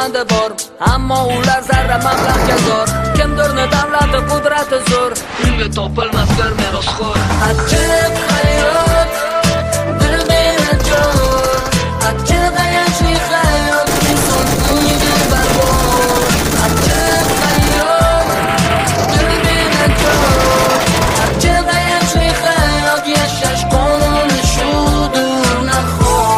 farzandi bor, ammo ular zarra mablag'ga zor. Kimdirni davlati, qudrati zo'r, unga topilmas bir merosxo'r. Achchiq hayot.